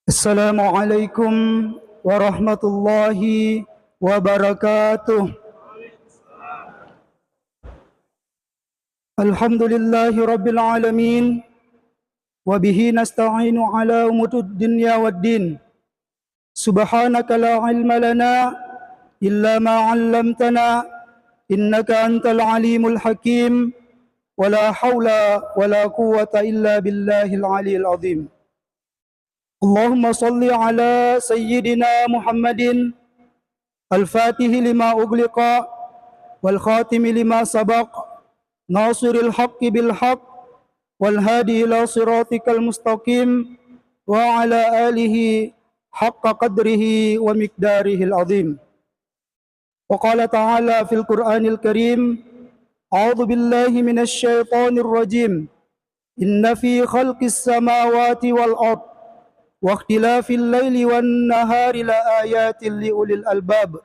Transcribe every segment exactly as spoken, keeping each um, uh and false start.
Assalamualaikum warahmatullahi wabarakatuh. Alhamdulillahi rabbil alamin. Wa bihi nasta'inu ala umuri dunya waddin. Subhanaka la ilma lana illa ma 'allamtana innaka antal alimul hakim. Wa la haula wa la quwwata illa billahil aliyil azim. Allahumma salli ala sayyidina Muhammadin al-fatihi lima ughliqa wal khatimi lima sabaq nasiril haqqi bil haqq wal hadi ila siratikal mustaqim wa ala alihi haqqa qadrihi wa miqdarihil azim. Wa qala ta'ala fil Qur'anil Karim, a'udzu billahi minasy syaithanir rajim. Inna fi khalqis samawati wal ard wa ikhtilafil laili wan nahari la ayatin li ulil albab.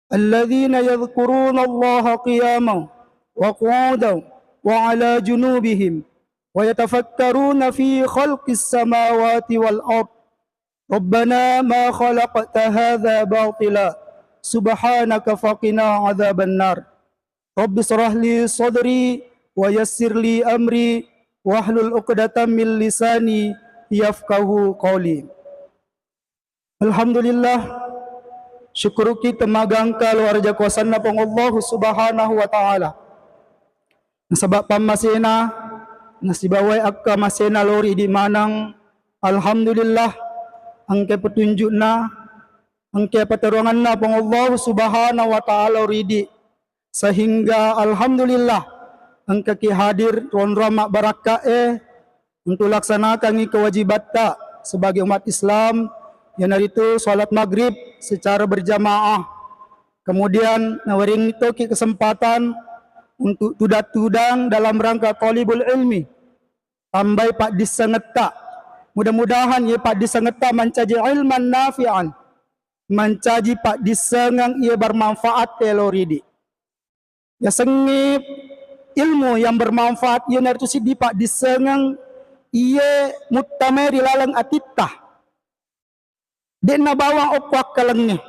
Alladzina yadhkurunallaha qiyaman wa qu'udan wa ala junubihim wa yatafakkaruna fi khalqis samawati wal ard. Rabbana ma khalaqta hadza batila. Subhanaka faqina adzabannar. Rabbi shrah li sadri wa yassir li amri wahlul 'uqdatam min lisani yafqahu qawli. Alhamdulillah, syukuruki temmaga engka luar jakuasanna Puang Allahu Subhanahu wa Ta'ala. Nasaba pammasena nasibawai akka masena lori di maneng. Alhamdulillah, engka petunjukna, engka pataruanganna Puang Allahu Subhanahu wa Ta'ala ridi. Sehingga alhamdulillah, engkaki hadir ronrong mabbarakka'e untuk laksanakangi kewajibatta sebagai umat Islam, iyanaritu salat maghrib secara berjamaah. Kemudian nawerengi toki kesempatan untuk tudang-tudang dalam rangka talibul ilmi. Tambai paddissengetta. Mudah-mudahan iye paddissengetta mancaji ilman nafi'an, mancaji paddissengeng iye bermanfaat telo ridi. Yasengnge ilmu yang bermanfaat iyanaritu siddi paddissengeng iye muttamai ri laleng atitta. De'na bawang okko akkalengnge.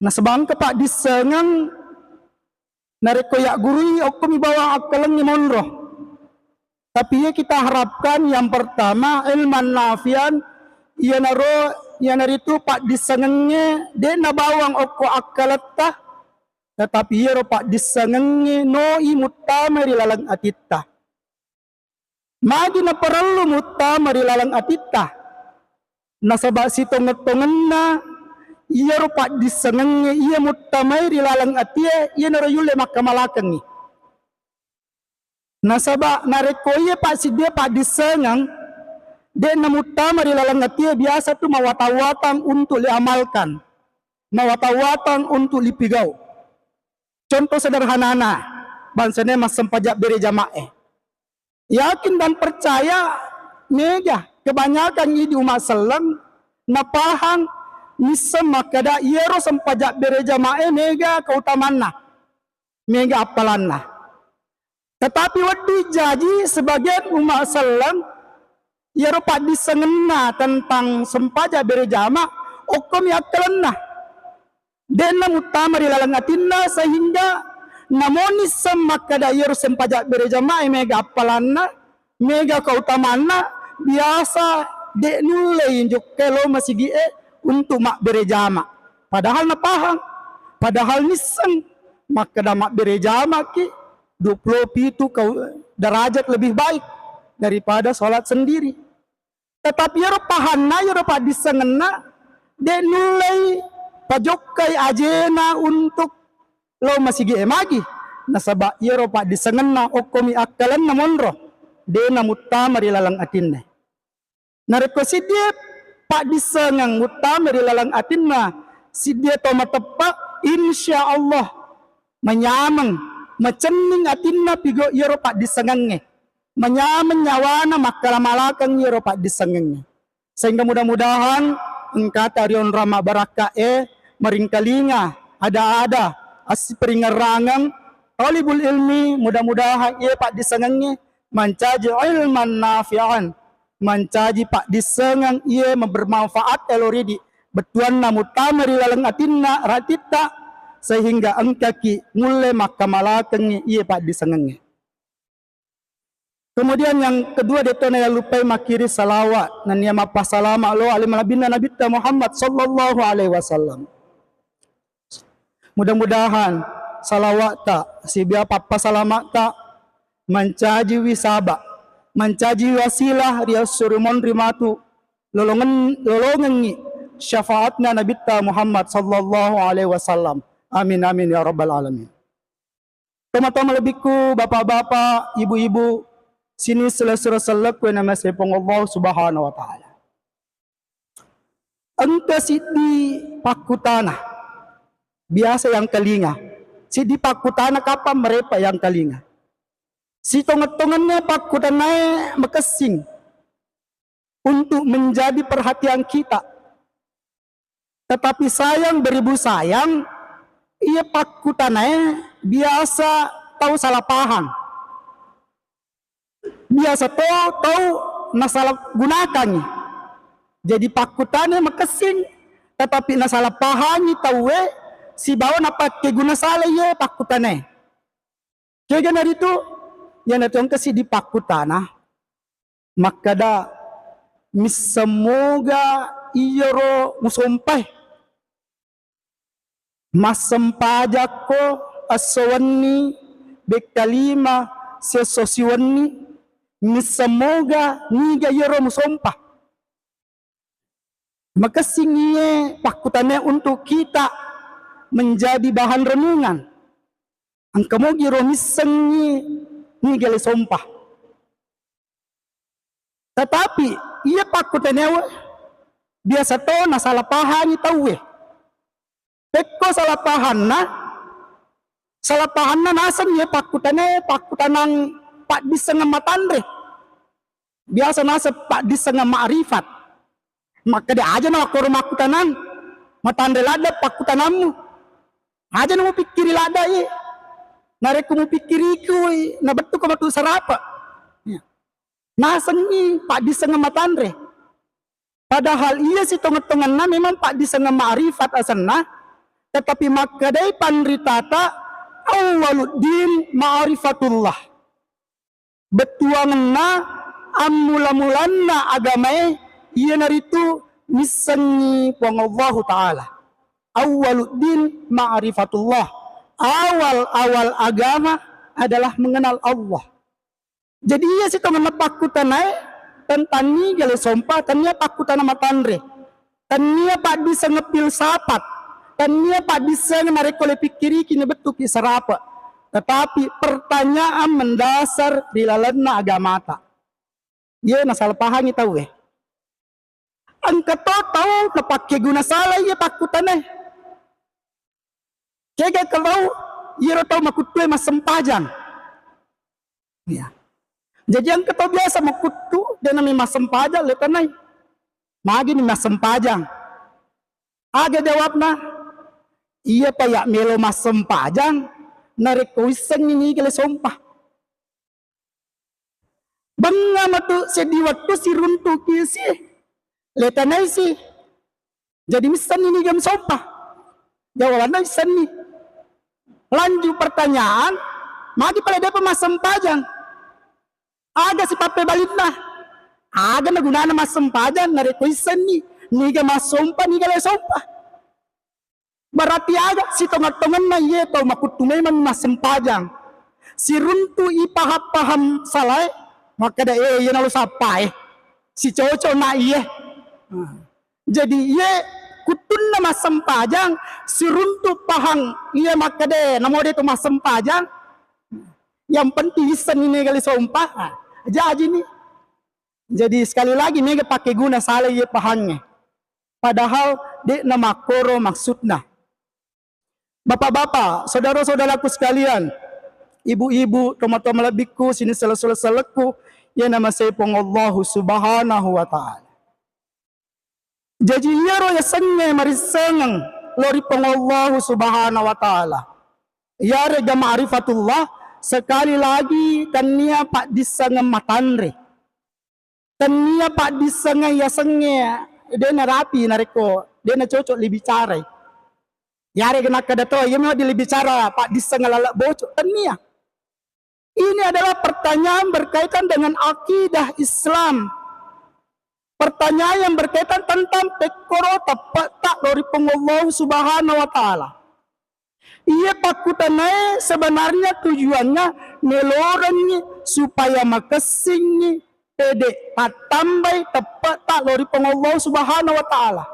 Nasaba engka paddissengeng narekko yaggurui okkomi bawang akkalengnge monro. Tapi iye kita harapkan yang pertama ilman nafian, iyanaro iyanaritu paddissengengnge de'na bawang okko akkaletta, tetapi iyaro paddissengengnge noi muttamai ri laleng atitta. Magi naparellu muttama ri laleng atitta? Nasaba sitongeng-tongenna iyaro paddissengengnge iya muttamai ri laleng atie, iyanaro yulle makkamalakengngi. Nasaba narekko iya pa-, siddia paddissengeng de'na muttama ri laleng atie, biasa tu mawatang-watang untuk liamalkan, mawatang-watang untuk lipigau. Contoh sederhanana, bangsana massempajang bere jama'e. Yakin dan percaya mega kebanyakan idi umat selleng napahang, nisseng makkeda iyaro sempajang bere jama'e mega keutamanna, mega appalanna. Tetapi wedding jaji sebagian umat selleng iyaro paddissengenna tentang sempajang bere jama okkomi akkalenna. De'na muttama ri laleng atinna sehingga namo nisseng makkeda iyaro sempajang bere jamae mega appalanna, mega keutamanna, biasa de' nullei jokkai lo masigi'e untuk mabbere jama. Padahal napahang, padahal nisseng makkeda mabbere jamaki dua puluh pitu kau-, derajat lebih baik daripada sholat sendiri. Tetapi iyaro pahanna, iyaro paddissengenna, de' nullei pajokkai ajena untuk lao masigi'e magi, nasaba iyaro paddissengenna okkomi akkalenna monro, de'na muttama ri laleng atinna. Narekko siddi paddissengeng muttama ri laleng atinna, siddi to mateppe, insya Allah manyameng, macenning atinna pigau iyaro paddissengengnge. Manyameng nyawana makkala-malakeng iyaro paddissengengnge. Sehingga mudah-mudahan engkata ri onrong mabbarakka'e maringkalinga ada-ada assiparingerrangeng talibul ilmi, mudah-mudahan iye paddissengengnge mancaji ilman nafi'an, mancaji paddissengeng iye bermanfaat elo ridi, bettuanna muttama ri laleng atinna, ratitta, sehingga engkaki mulle makkamalakengngi iye paddissengengnge. Kemudian yang kedua, de'to nayallupai makkiri salawat nennia mappasalama lo ale malebinna Nabitta Muhammad sallallahu alaihi wasallam. Mudah-mudahan salawatta sibawa pappasalamata mancajiwi saba, mancajiwi wasilah ri esso ri monri matu lolongen-, lolongengngi syafaatna Nabitta Muhammad sallallahu alaihi wasallam. Amin, amin, ya rabbal alamin. Tomatoa malebbiku, bapak-bapak, ibu-ibu, sining sila-sila sellekku yang namanya Puang Allah Subhanahu wa Ta'ala. Engka siddi pakkutana biasa yang kalinga. Siddi pakkutana kapang merepa yang kalinga. Sitongeng-tongenna pakkutanae makessing untuk menjadi perhatian kita. Tetapi sayang beribu sayang, iya pakkutanae biasa tau salah pahang. Biasa to tau nasalahgunakangngi. Jadi pakkutanae makessing, tetapi nasalah pahangi tauwe sibawa napakkeguna sala iya pakkutanae. Kega naritu, iyanatu engka siddi pakkutana makkeda, "Missemmoga iyaro musompae? Massempajakko esso wenni, bekka lima, siesso siwenni, missemmoga niga iyaro musompa?" Makessing iye pakkutanae untuk kita menjadi bahan renungan. Engka mogi ro missengngi niga le sompa. Tetapi iya pakkutanae biasa to nasalah pahangi tauwe. Pekko salah pahanna, salah pahanna naseng iya pakkutanae pakkutanang paddissengeng matanre. Biasa naseng paddissengeng ma'rifat. Makkeda aja na makkoro makkutanang, matanre ladde pakkutanammu. Aja na mupikkiri ladde i. Narekko mupikkiriku i, nabettuko matu sarapa. Iya. Nasengngi paddissengeng matanre. Padahal iya sitongeng-tongenna memang paddissengeng ma'rifat asenna, tetapi makkedai panritata, "Awwaluddin ma'rifatullah." Bettuangenna ammula-mulanna agamae iyanaritu missengngi Puang Allahu Ta'ala. Awwaluddin ma'rifatullah. Awal-awal agama adalah mengenal Allah. Jadi iya sitongenna pakkutanae tentang niga le sompa, tania pakkutana matanre, tania paddissengeng filsafat, tania paddissengeng narekko le pikkiriki nabettuki sarapa, tetapi pertanyaan mendasar ri lalenna agamata. Iye nasalah pahangi tauwe. Engka to tau napakkeguna sala iya pakkutanae. Kega kalau iyaro tau makuttue massempajang. Iya. Jadi engka to biasa makuttu, de nami massempajang, le tanai. Magi ni massempajang? Aga jawabna? Iya pa ya melo massempajang, narekko wissengngi niga le sompa. Bengnga matu seddi wettu siruntuki si, le tanai si. Jadi missenni niga musompa? Jawabanna missenni. Lanjut pertanyaan, magi pale depa massempajang? Aga sipappebalinna? Aga nagunana massempajang narekko issenni niga massompa, niga le sompa? Berarti aga sitongeng-tongenna iye tau makuttu memang massempajang. Siruntu i paham-paham salae, makkeda, "Eh, iye nalo sappae. Sicoco na iye." Nah. Jadi iye kuttunna massempajang, siruntu pahang iye makkeda, "Namo de tu massempajang. Yang penting issenni niga le sompa." Nah, jajini. Jadi sekali lagi mega pakkeguna sala iye pahangnge. Padahal de'na makkoro maksudna. Bapak-bapak, saudara-saudaraku sekalian, ibu-ibu, tomatoa malebbikku, sining sele-sele-selekku, iya namasei Puang Allahu Subhanahu wa Ta'ala. Jaji, iyaro yasengnge marissengeng lao ri Puang Allahu Subhanahu wa Ta'ala, iyarega ma'rifatullah, sekali lagi tennia paddissengeng matanre. Tennia paddissengeng yasengnge de' narapi narekko de' nacocok libicarai. Yarega nakkeda to, iya memang dilebicara paddissengeng laleng bocok. Tennia. Ini adalah pertanyaan berkaitan dengan akidah Islam. Pertanyaan yang berkaitan tentang pekkoro teppe'ta lao ri Puang Allah Subhanahu wa Ta'ala. Iya pakkutanae sebenarnya tujuannya melorengngi supaya makessingngi pede' tattambai teppe'ta lao ri Puang Allah Subhanahu wa Ta'ala.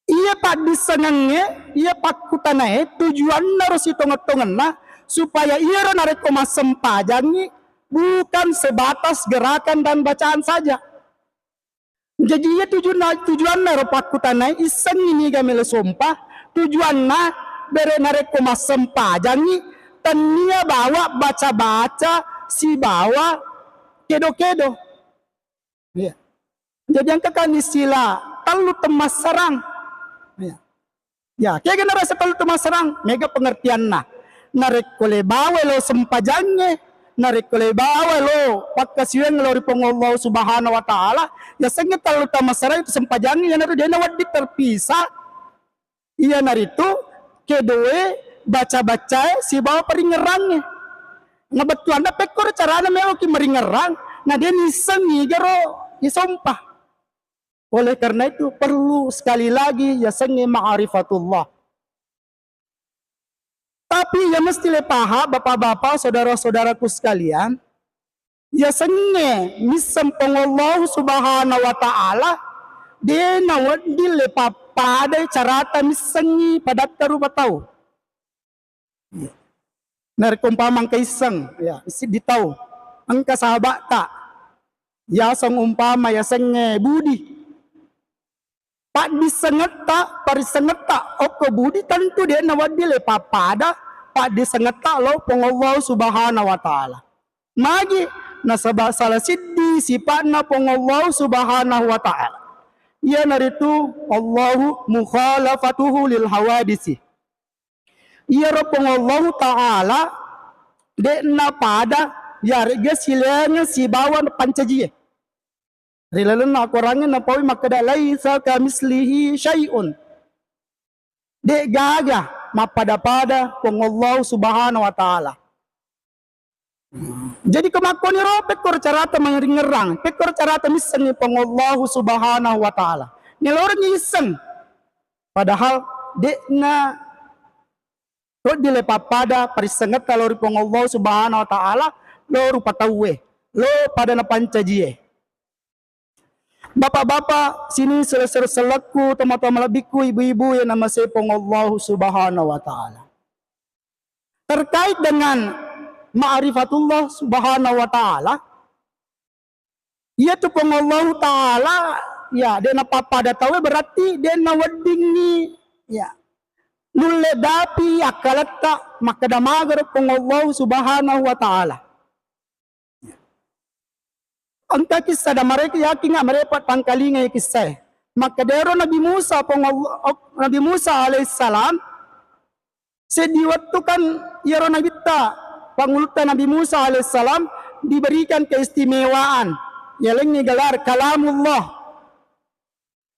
Iya paddissengengnge, iya pakkutanae tujuanna ro sitongeng-tongenna supaya iyaro narekko massempajangngi bukan sebatas gerakan dan bacaan saja. Jaji iya tujunna, tujuanna ro pakkutanae issengngi niga melo sompa, tujuanna bere narekko massempajangngi tennia bawa baca-baca sibawa kedo-kedo. Iya. Jadi engka kan istilah tellu temmassarang. Iya. Ya, kega narasa tellu temmassarang, mega pengertianna. Narekko le bawa lo sempajangnge, narekko le bawa lo pakkasiwiang lo ri Puang Allah Subhanahu wa Ta'ala, yasengnge tellu temmassarang itu sempajangnge, iyanaro de' nawedding terpisah. Iyanaritu kedoe, baca-bacae, sibawa paringngerangnge. Nabettuanna pekkoro carana meloki maringngerang, na de' nissengngi garo isompa. Oleh karena itu perlu sekali lagi yasengnge ma'rifatullah. Tapi yang mesti le paham, bapak-bapak, saudara-saudaraku sekalian, yasengnge misseng Puang Allah Subhanahu wa Ta'ala, de' nawedding le pappadai carata missengngi padatta rupa tau. Narekko umpama engka isseng, ya, siddi tau, engka sahaba'ta, yaseng umpama yasengnge Budi. Paddissengetta, parissengetta okko Budi tentu de' nawedding le pappada paddissengetta lao Puang Allah Subhanahu wa Ta'ala. Magi? Nasaba salah siddi sipa'na Puang Allah Subhanahu wa Ta'ala, iyanaritu Allahu mukhalafatuhu lil hawadisi. Iyaro Puang Allahu Ta'ala de' napada yaregga silaingeng sibawa pancajie. Ri lalenna Akorangnge napaui makkeda, "Laisa kamislihi syai'un." De' gaga mappada-pada Puang Allah Subhanahu wa Ta'ala. Jadi, ko makkoniro, pekkoro carata maringngerang, pekkoro carata missengngi Puang Allah Subhanahu wa Ta'ala. Nelorengngi isseng. Padahal de'na wedding le pappada parissengetta lao ri Puang Allah Subhanahu wa Ta'ala, lao rupa tauwe, lao pada napancajie. Bapak-bapak, sining sele-, sele-, selekku, tomatoa malebbikku, ibu-ibu yang namasei Puang Allah Subhanahu wa Ta'ala. Terkait dengan ma'rifatullah Subhanahu wa Ta'ala, iyatu Puang Allah Ta'ala, ya, de' napappada tauwe berarti de' naweddingngi, ya, nulle dapi akkaletta makkeda magaro Puang Allah Subhanahu wa Ta'ala. Engka kissa da mereka yakinga mereka pangkalinga kissae. Makkedaro Nabi Musa, Puang Allah, Nabi Musa alaihissalam, seddi wettu kan iyaro nabitta, pangulutta Nabi Musa alaihissalam diberikan keistimewaan, yalengngi gelar Kalamullah.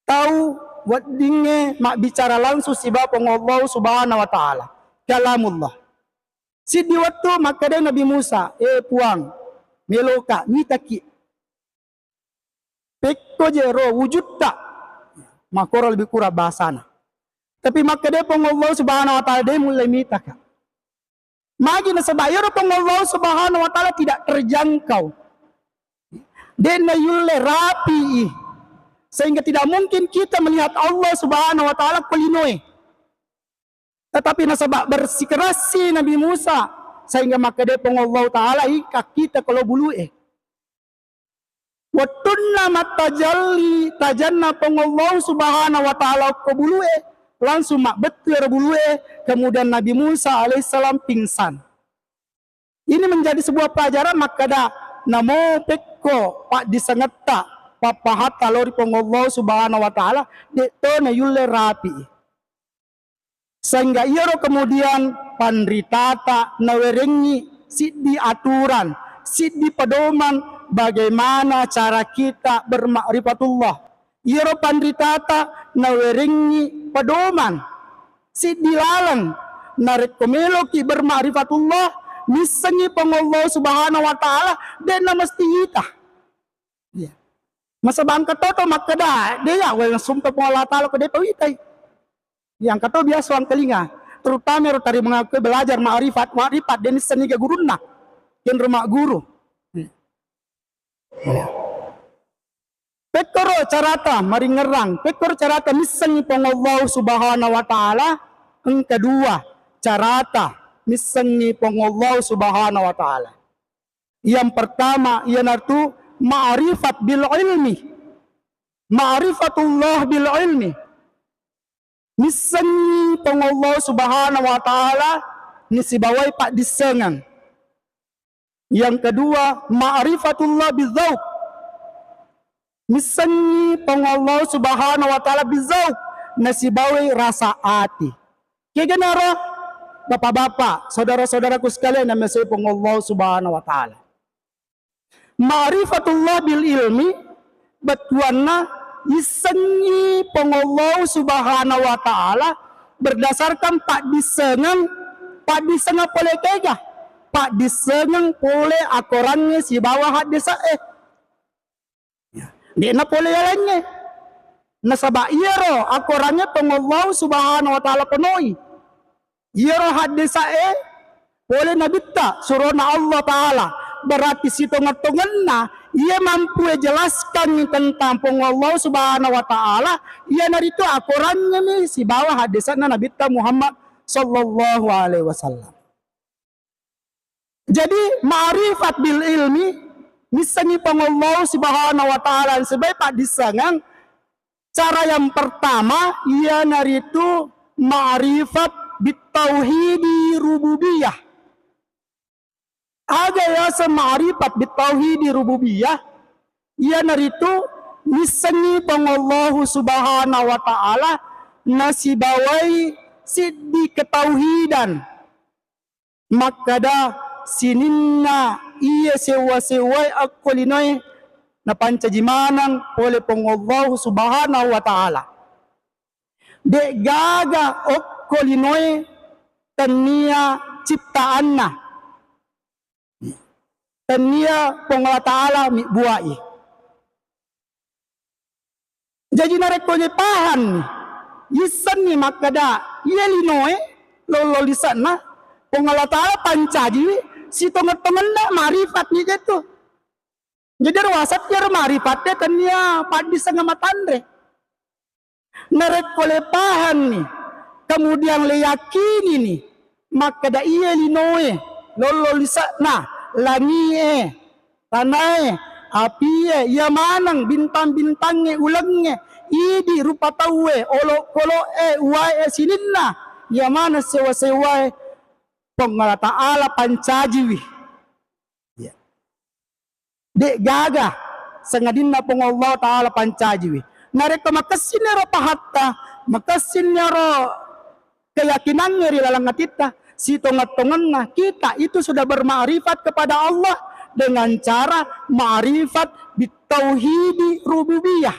Tau weddingnge mabbicara langsung siba Puang Allah Subhanahu wa Ta'ala. Kalamullah. Siddi wettu makkeda Nabi Musa, "Eh Puang, meloka mitaki. Pekko je ro wujutta." Makoro lebih kurang bahasana. Tapi makkeda Puang Allah Subhanahu wa Ta'ala, "De' mulle mitaka." Magi nasaba iyaro Puang Allah Subhanahu wa Ta'ala tidak terjangkau. De' nayulle rapi'i. Sehingga tidak mungkin kita melihat Allah Subhanahu wa Ta'ala ko linoe. Tetapi nasaba bersikerassi Nabi Musa, sehingga makkeda Puang Allah Ta'ala, "Ika kita kalau bulu'e." Wettunna mattajalli tajanna Puang Allah Subhanahu wa Ta'ala okko bulu'e, langsung mabbettu ero bulu'e, kemudian Nabi Musa alaihissalam pingsan. Ini menjadi sebuah pelajaran makkeda namo pekko paddisengetta pappahatta lao ri Puang Allah Subhanahu wa Ta'ala, de' to nayulle rapi'i. Sehingga iyaro kemudian panritata nawerengngi siddi aturan, siddi pedoman bagaimana cara kita bermakrifatullah. Iyaro panritata nawerengngi pedoman siddi laleng. Narekko meloki bermakrifatullah, missengngi Puang Allah Subhanahu wa Ta'ala, de'na mesti ita. Iya. Masa bangka toto makkeda, de ya, weng sumpah Puang Allah Ta'ala ko depa witai. Yang kato biasa wangkalinga, terutama ro tari mengaku belajar ma'rifat, ma'rifat, de'ni senniga gurunna, kenro magguru. Iya. Pekkoro carata maringerrang, pekkoro carata missengngi Puang Allah Subhanahu wa Ta'ala. Engka dua carata missengngi Puang Allah Subhanahu wa Ta'ala. Yang pertama, iyanaritu ma'rifat bil ilmi. Ma'rifatullah bil ilmi. Missengngi Puang Allah Subhanahu wa Ta'ala nisibawai paddissengeng. Yang kedua, ma'rifatullah bizauq. Missengngi Puang Allah Subhanahu wa Ta'ala bizauq, nasibawai rasa ati. Keganaro, bapak-bapak, saudara-saudaraku sekalian yang masihi Puang Allah Subhanahu wa Ta'ala. Ma'rifatullah bil ilmi, bettuanna issengngi Puang Allah Subhanahu wa Ta'ala berdasarkan paddissengeng, paddissengeng pole kega, paddissengeng pole akorangnge sibawa haddese'e. De'na pole yalengnge. Nasaba iyaro akorangnge Puang Allah Subhanahu wa Ta'ala penoi. Iyaro haddese'e pole nabitta, surona Allah Ta'ala. Berarti sitongeng-tongenna iya mampue jelaskangngi tentang Puang Allah Subhanahu wa Ta'ala, iyanaritu akorangngemi sibawa haddese'na Nabitta Muhammad sallallahu alaihi wasallam. Jadi, ma'rifat bil ilmi, missengngi Puang Allah Subhanahu wa Ta'ala sibawa paddissengeng. Cara yang pertama, iyanaritu ma'rifat bitauhidi rububiyah. Aga yaseng ma'rifat bitauhidi rububiyah, iyanaritu missengngi Puang Allah Subhanahu wa Ta'ala nasibawai siddi ketauhidan. Makkada sininna iya sewwa-sewwae okko linoe napancaji maneng pole Puang Allahu Subhanahu wa Ta'ala. De'gaga okko linoe tennia ciptaanna, tennia Puang Allah Ta'ala mibbuai. Jaji narekko je pahanni, yissenni makkeda, iya linoe, lollo lise'na, Puang Allah Ta'ala pancajiwi, sitongeng-tongenna ma'rifatni jetu. Jadi ero wasat iyaro ma'rifatte tennia paddissengeng matanre. Narekko le pahanni, kemudian le yakinini, makkeda iya linoe, lollo lise'na, langie, tanae, apie, iya maneng bintang-bintangnge, ulengnge, idi rupa tauwe, olokolo'e, uwae sininna, iya maneng sewa-sewae, Puang Allah Ta'ala pancajiwi. Iya. De'gaga sangadinna Puang Allah Ta'ala pancajiwi. Narekko makessinni ro pahatta, makessinni ro keyakinangnge ri laleng atitta, sitongeng-tongenna kita itu sudah bermakrifat kepada Allah dengan cara ma'rifat bitauhidi rububiyah.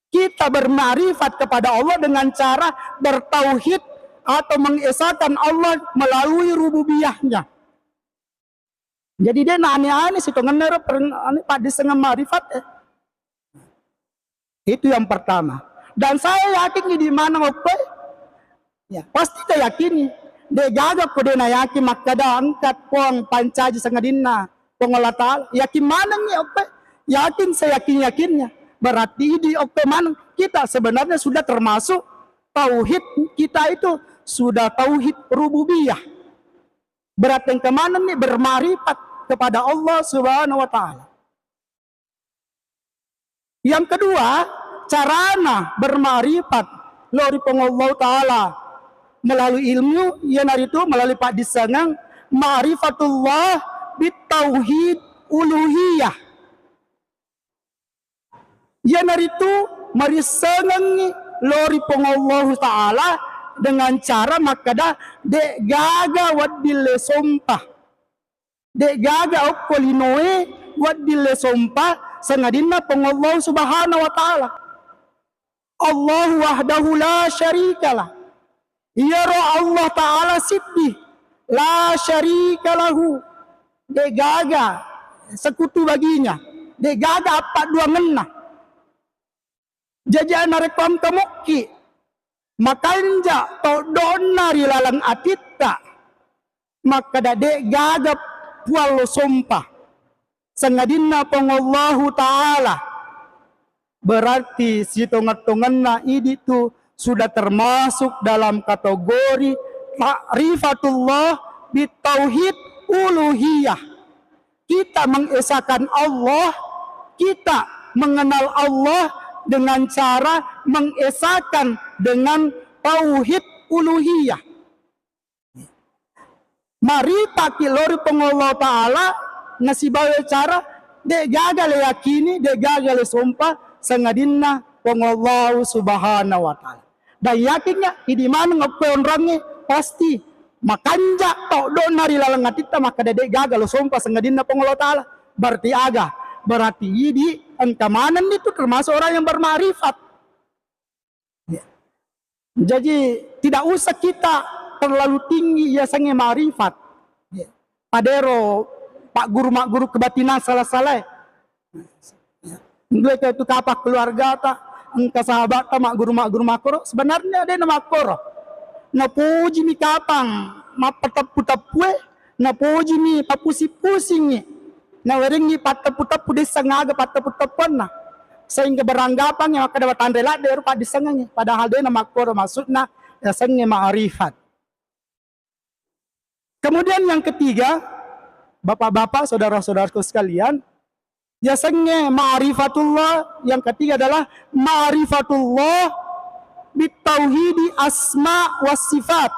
Kita bermakrifat kepada Allah dengan cara bertauhid atau mengesakan Allah melalui rububiyahnya. Jadi de'na ane-ane sitongenna ro per-, ane paddissengeng ma'rifat, eh. Itu yang pertama. Dan saya yakin idi maneng okkoe, ya, pasti teyakini. De'gaga ko de'na yakin makkeda engka Puang pancaji sangadinna Puang Allah Ta'ala. Yakin manengngi okkoe. Yakin seyakin-yakinnya. Berarti idi okkoe maneng. Kita sebenarnya sudah termasuk tauhid kita itu sudah tauhid rububiyah. Berarti engka manenni bermakrifat kepada Allah Subhanahu wa Ta'ala. Yang kedua, carana bermakrifat lao ri Puang Allah Ta'ala melalui ilmu, iyanaritu melalui paddissengeng ma'rifatullah bitauhid uluhiyah. Iyanaritu marissengengngi lao ri Puang Allahu Ta'ala dengan cara makkeda, de'gaga wedding le sompa, de'gaga okko linoe wedding le sompa sangadinna Puang Allah Subhanahu wa Ta'ala. Allahu wahdahu la syarikalah. Iyaro Allah Ta'ala siddi, la syarikalahu. De'gaga sekutu baginya, de'gaga appadduangenna. Jaji narekko engka mukki makanja toddonna ri laleng atitta, makkeda de'gaga puang lo sompa sangadinna Puang Allahu Ta'ala, berarti sitongeng-tongenna idi tu sudah termasuk dalam kategori ma'rifatullah bitauhid uluhiyah. Kita mengesahkan Allah, kita mengenal Allah dengan cara mengesahkan dengan tauhid uluhiyah. Ma'rifaki lao ri Puang Allah Ta'ala nasibawa cara, de'gaga le yakini, de'gaga le sompa sangadinna Puang Allah Subhanahu wa Ta'ala. Dan yakinnya, idi maneng okko onrongnge pasti makanja toddonna ri laleng atitta makkeda de'gaga lo sompa sangadinna Puang Allah Ta'ala. Berarti aga? Berarti idi engka manenni tu termasuk orang yang bermakrifat. Ya. Jadi tidak usah kita terlalu tinggi yasengnge ma'rifat. Ya. Padero pak guru-guru kebatinan salah-salah. Dua ke itu kapang keluarga ta, engka sahabat ta mak guru-mak guru makoro. Sebenarnya ada nama makoro. Napuji mi kapang, mapateppu-teppue, napuji mi papusi-pusingi. Nawerengngi patteppu-teppu dessang aga patteppu-teppuanna. Sehingga beranggapan yang kada tanre ladde rupa dissengengi. Padahal dena makoro maksudna yasengnge ma'rifat. Kemudian yang ketiga, Bapak-bapak, saudara-saudaraku sekalian, yasengnge ma'rifatullah, yang ketiga adalah ma'rifatullah bitauhidi asma was sifat.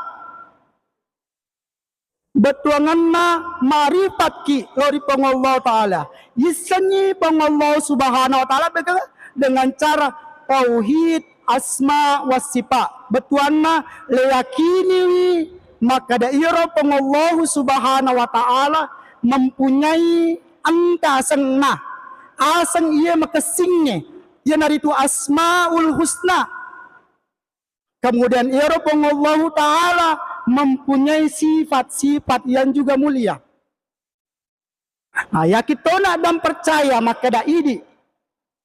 Bettuangenna ma'rifatki lao ri Puang Allah Ta'ala. Yissengngi Puang Allah Subhanahu wa Ta'ala bega dengan cara tauhid asma wa sifat. Bettuanna leyakiniwi makkeda iyaro Puang Allah Subhanahu wa Ta'ala mempunyai engka asenna. Aseng iya makessingnge, iyanaritu Asmaul Husna. Kemudian iyaro Puang Allahu Ta'ala mempunyai sifat-sifat yang juga mulia. Nah, yakin tona dan percaya makkeda idi,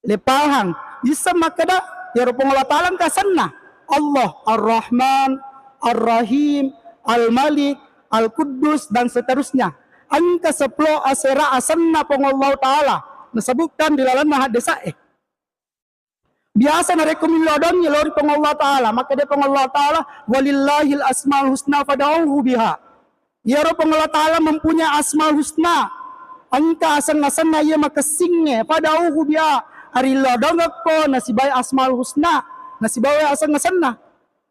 lepahang, isseng makkeda iyaro Puang Allah Ta'ala engka asenna. Allah, Ar-Rahman, Ar-Rahim, Al-Malik, Al-Quddus, dan seterusnya. Engka sepuluh asera asenna Puang Allah Ta'ala. Nasebutkan di lalenna haddesae. Biasa narekko millau doangngi lao ri Puang Allah Ta'ala, makkeda Puang Allah Ta'ala, "Walillahil asmaul husna fad'uhu biha." Iyaro Puang Allah Ta'ala mempunyai asmaul husna. Engka aseng-asenna iya makessingnge, "Fad'uhu biha." Arillau doangekko nasibai asmaul husna, nasibai aseng-asenna.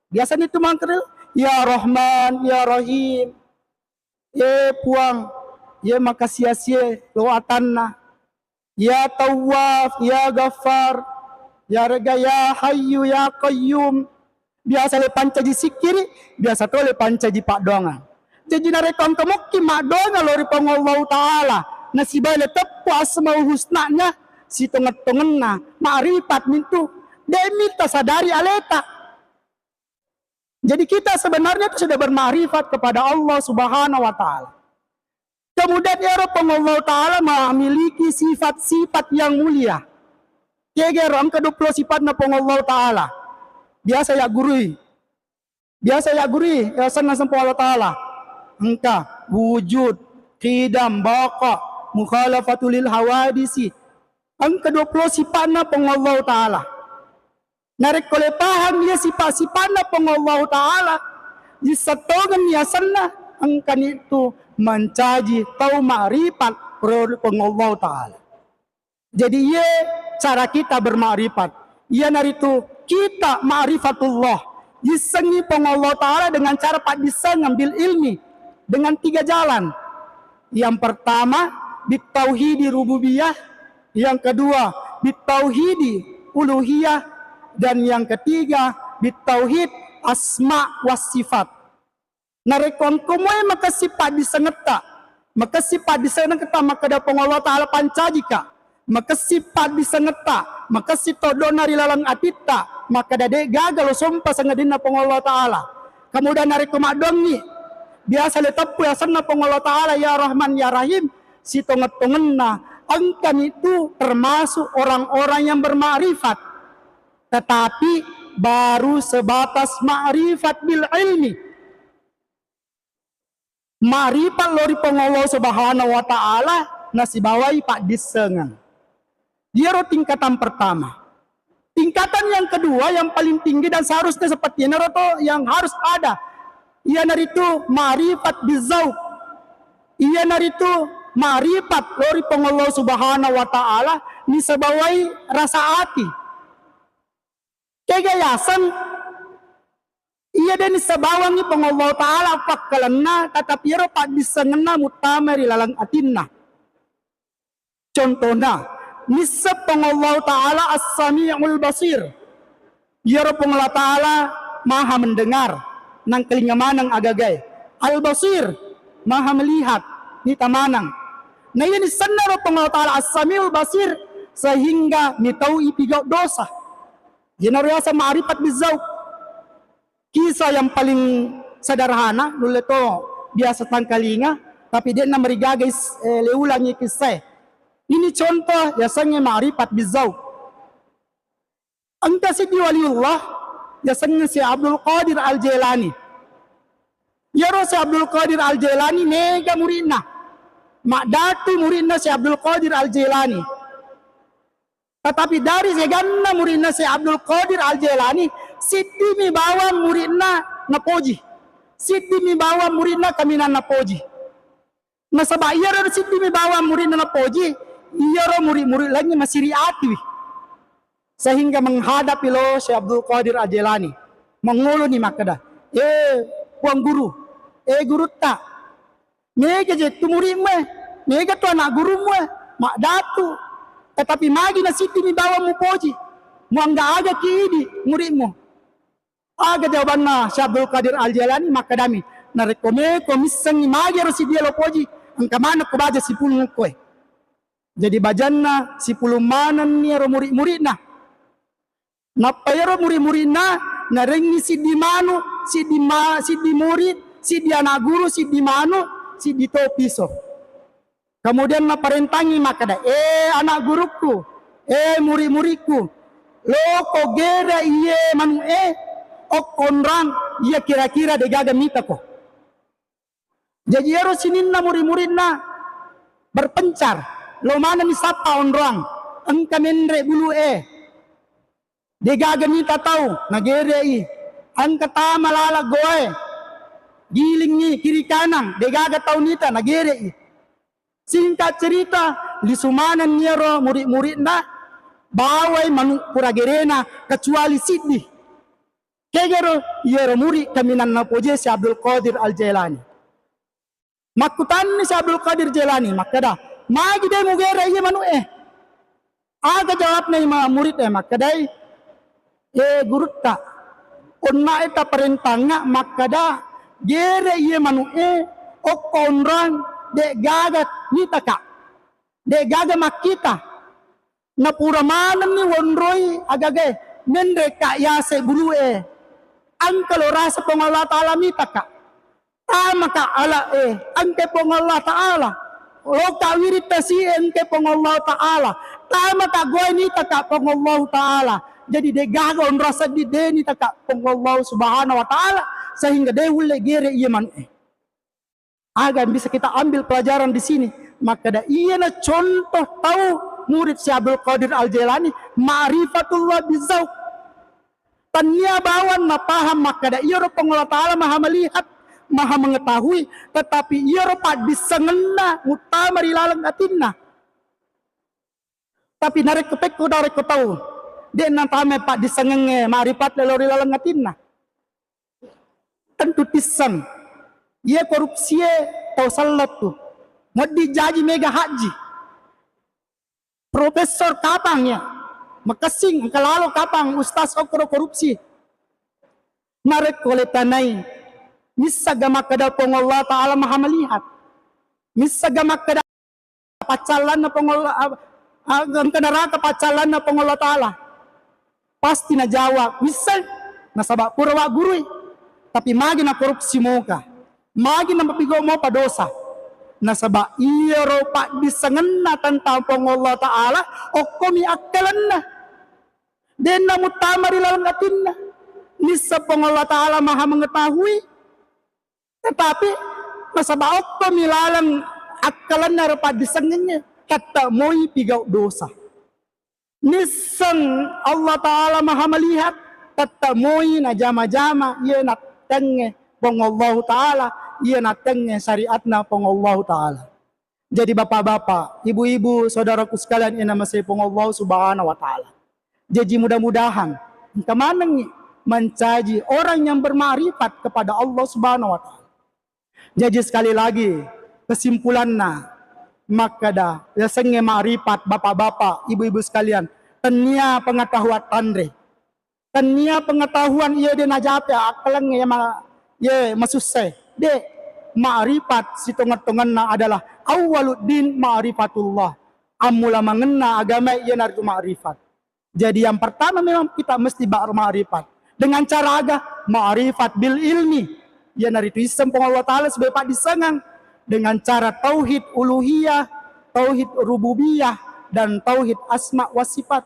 Biasani tu mangkere, "Ya Rahman, ya Rahim." Ye Puang, ye makasiasie lo atanna. Ya Tawwaf, ya Ghaffar, ya Rega, ya Hayyu, ya Qayyum. Biasa le pancaji sikkiri, biasa to le pancaji paddoangeng. Jaji narekko engka mukki maddoangeng lao ri Puang Allahu Ta'ala, nasibai le teppu asmaul husnanya, sitongeng-tongenna, ma'rifat mintu, de' mitta sadari aleta. Jadi kita sebenarnya itu sudah bermakrifat kepada Allah Subhanahu wa Ta'ala. Kemudian iyaro Puang Allah Ta'ala memiliki sifat-sifat yang mulia. Kegero engka dua puluh sifatna Puang Allah Ta'ala. Biasa ya gurui. Biasa ya gurui, ya senna sempo Allah Ta'ala. Engka wujud, qidam, baqa, mukhalafatul lil hawadisi. Engka dua puluh sifatna Puang Allah Ta'ala. Narekko le pahang iya sipa-sipanna Puang Allahu Ta'ala, yisseng tongenni asenna, engkani tu mancaji tau ma'rifat ri Puang Allahu Ta'ala. Jadi, iya cara kita bermakrifat. Iyanaritu kita ma'rifatullah. Yissengngi Puang Allahu Ta'ala dengan cara paddissengeng bil ilmi, dengan tiga jalan. Yang pertama, bitauhidi rububiyah. Yang kedua, bitauhidi uluhiyah. Dan yang ketiga, bitauhid asma was sifat. Narekko engka moe makessing paddissengetta, Makessing paddissengetta makkeda Puang Allah Ta'ala pancajika. Makessing paddissengetta, makessing toddo'na ri laleng atitta, makkeda de' gaga lo sompa sangadinna Puang Allah Ta'ala. Kemudian narekko maddoangngi, biasa le teppu asenna Puang Allah Ta'ala, ya Rahman, ya Rahim, sitongeng-tongenna, engkani tu termasuk orang-orang yang bermakrifat. Tetapi baru sebatas makrifat bil ilmi. Ma'rifat lao ri Puang Allah Subhanahu wa Ta'ala nasibawai paddissengeng. Iyaro tingkatan pertama. Tingkatan yang kedua, yang paling tinggi dan seharusnya seperti ini to, yang harus ada, iyanaritu ma'rifat bizauq. Iyanaritu ma'rifat lao ri Puang Allah Subhanahu wa Ta'ala nisibawai rasa ati. Kega yaseng iya de' nissabawangngi Puang Allah Ta'ala pakkalenna, tetapi iyaro paddissengenna muttama ri laleng atinna. Contohna, nisseng Puang Allah Ta'ala As-Sami'ul Basir. Iyaro Puang Allah Ta'ala maha mendengar, nangkalinga maneng agagae. Al-Basir, maha melihat, nita maneng. Na iya nissenna ro Puang Allah Ta'ala As-Sami'ul Basir, sehingga mitau ipigau dosa. Iyanaro yaseng ma'rifat bizauq. Kisah yang paling sederhana, nulle to biasa tangkalinga, tapi de'na marigaga is-, eh, le ulangi kissae. Ini contoh yasengnge ma'rifat bizauq. Engka siddi waliullah yasengnge Syekh Abdul Qadir Al-Jailani. Iyaro Syekh Abdul Qadir Al-Jailani mega muridna. Maddatu muridna Syekh Abdul Qadir Al-Jailani. Tetapi dari seganna muridna Syekh Abdul Qadir Al-Jailani, siddimi bawang muridna napoji. Siddimi bawang muridna kaminang napoji. Nasaba iyaro siddimi bawang muridna napoji, iyaro murid-murid laingnge masiri atiwi. Sehingga menghadap ilo Syekh Abdul Qadir Al-Jailani. Mangoloni makkeda, "Eh, Puang Guru, eh, Gurutta, mega je tu muridmu e, mega tu anak gurumu e, maddatu. Tetapi magi na siddimi bawang mupoji, muangga-aga ki idi muridmu." Aga jawabanna Syekh Abdul Qadir Al-Jailani, makkedami, "Narekko meko missengngi magi ero siddi lo poji, engka maneng ko baja sipulung koe." Jadi bajanna sipulung manenni ero murid-muridna. Nappa ero murid-muridna narengngi siddi manu, siddi ma-, siddi murid, siddi anak guru, siddi manu, siddi to piso. Kemudian naparentangngi makkeda, "Eh, anak gurukku, eh, murid-muridku, loko gere iye manu e, okko onrang iya kira-kira degaga mitako." Jaji ero sininna murid-muridna berpencar, lo manenni sappa onrang, engka menre bulu e. Degaga mita tau, nagere'i. Engka tama laleng goae. Gilingngi kiri kanang, degaga tau nita, nagere'i. Singkat cerita, lisu manenni iyaro murid-muridna, bawai manu pura gerena, kecuali siddi. Kegaro, iyaro murid kaminang napoje si Abdul Qadir Al-Jailani. Makkutanni si Abdul Qadir Jailani, makkeda, "Magi de mugere iye manu e?" Aga jawabna imam murid e, makkedai, "Eh, gurutta, onna e taparentangnga makkeda, gere iye manu e, okko onrang, de gaga mitaka, de gaga makkita." Napura manenni wonroi agagae, menreka yase bulu e. Engka lo rasa Puang Allah Ta'ala mitaka. Tamaka ala e, engka Puang Allah Ta'ala. Loka wiring tasi e, engka Puang Allah Ta'ala. Tamaka goe nitaka Puang Allah Ta'ala. Jadi degaga onrasa di de nitaka Puang Allah Subhanahu wa Ta'ala, sehingga de ulle gere iye manu e. Aga yang bisa kita ambil pelajaran di sini? Makkeda iyana contoh tau murid si Abdul Qadir Al-Jailani, ma'rifatullah bizauq. Tannia bawang napaham makkeda iyaro Puang Allah Ta'ala maha melihat, maha mengetahui, tetapi iyaro paddissengenna muttama ri laleng atinna. Tapi narekko pekko narekko tau de natama paddissengengnge ma'rifat lao ri laleng atinna, tentu tisseng. Iya korupsie tau sellettu. Moddi jaji mega haji. Profesor kapang ya. Makessing engka lalo kapang ustaz okkoro korupsi. Narekko le tanai, missaga makkeda Puang Allah Ta'ala maha melihat. Missaga makkeda paccallanna Puang Allah, a-, a-, engka neraka paccallanna Puang Allah Ta'ala? Pasti najawab, "Wisseng, nasaba pura waggurui." Tapi magi nakorupsi moka? Magi napigau mopa dosa? Nasaba iyaro paddissengenna tentang Puang Allah Ta'ala, okkomi akkalenna. Denna muttama ri laleng atinna. Nisseng Puang Allah Ta'ala Maha Mengetahui, tetapi nasaba okkomi laleng akkalenna ro paddissengengnge, tette moi pigau dosa. Nisseng Allah Ta'ala Maha Melihat, tette moi najama-jama iya nattengnge Puang Allah Ta'ala, iya nattengnge syariatna Puang Allah Ta'ala. Jadi bapak-bapak, ibu-ibu, saudaraku sekalian yang namasei Puang Allah Subhanahu wa Ta'ala. Jadi mudah-mudahan engka manengngi mancaji orang yang bermakrifat kepada Allah Subhanahu wa Ta'ala. Jadi sekali lagi, kesimpulanna, makkeda yasengnge makrifat, bapak-bapak, ibu-ibu sekalian, tennia pengetahuan tanre. Tennia pengetahuan iya de najape akkalengnge iya ma-, ye masusse. De, makrifat sitongeng-tongenna adalah awwaluddin ma'rifatullah. Ammula mangenna agama iyanaritu makrifat. Jadi yang pertama memang kita mesti ba-, makrifat. Dengan cara aga? Makrifat bil ilmi. Iyanaritu isseng Puang Allah Ta'ala sebagai paddissengeng. Dengan cara tauhid uluhiyah, tauhid rububiyah, dan tauhid asma wa sifat.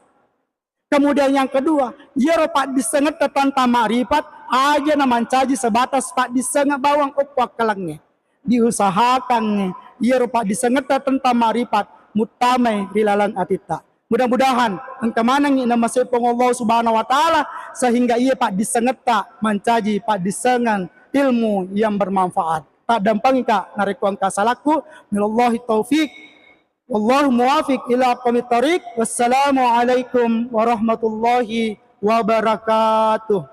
Kemudian yang kedua, iyaro paddissengetta tentang makrifat, aja namancaji sebatas paddissengeng bawang okko akkalengnge. Diusahakangnge iyaro paddissengetta tentang makrifat muttamai ri laleng atitta. Mudah-mudahan engka manengngi namasei Puang Allah Subhanahu wa Ta'ala sehingga iya paddissengetta mancaji paddissengeng ilmu yang bermanfaat. Taddampengika narekko engka salakku. Minallahi taufiq. Wallahu muwafiq ila aqwamit thariq. Wassalamualaikum warahmatullahi wabarakatuh.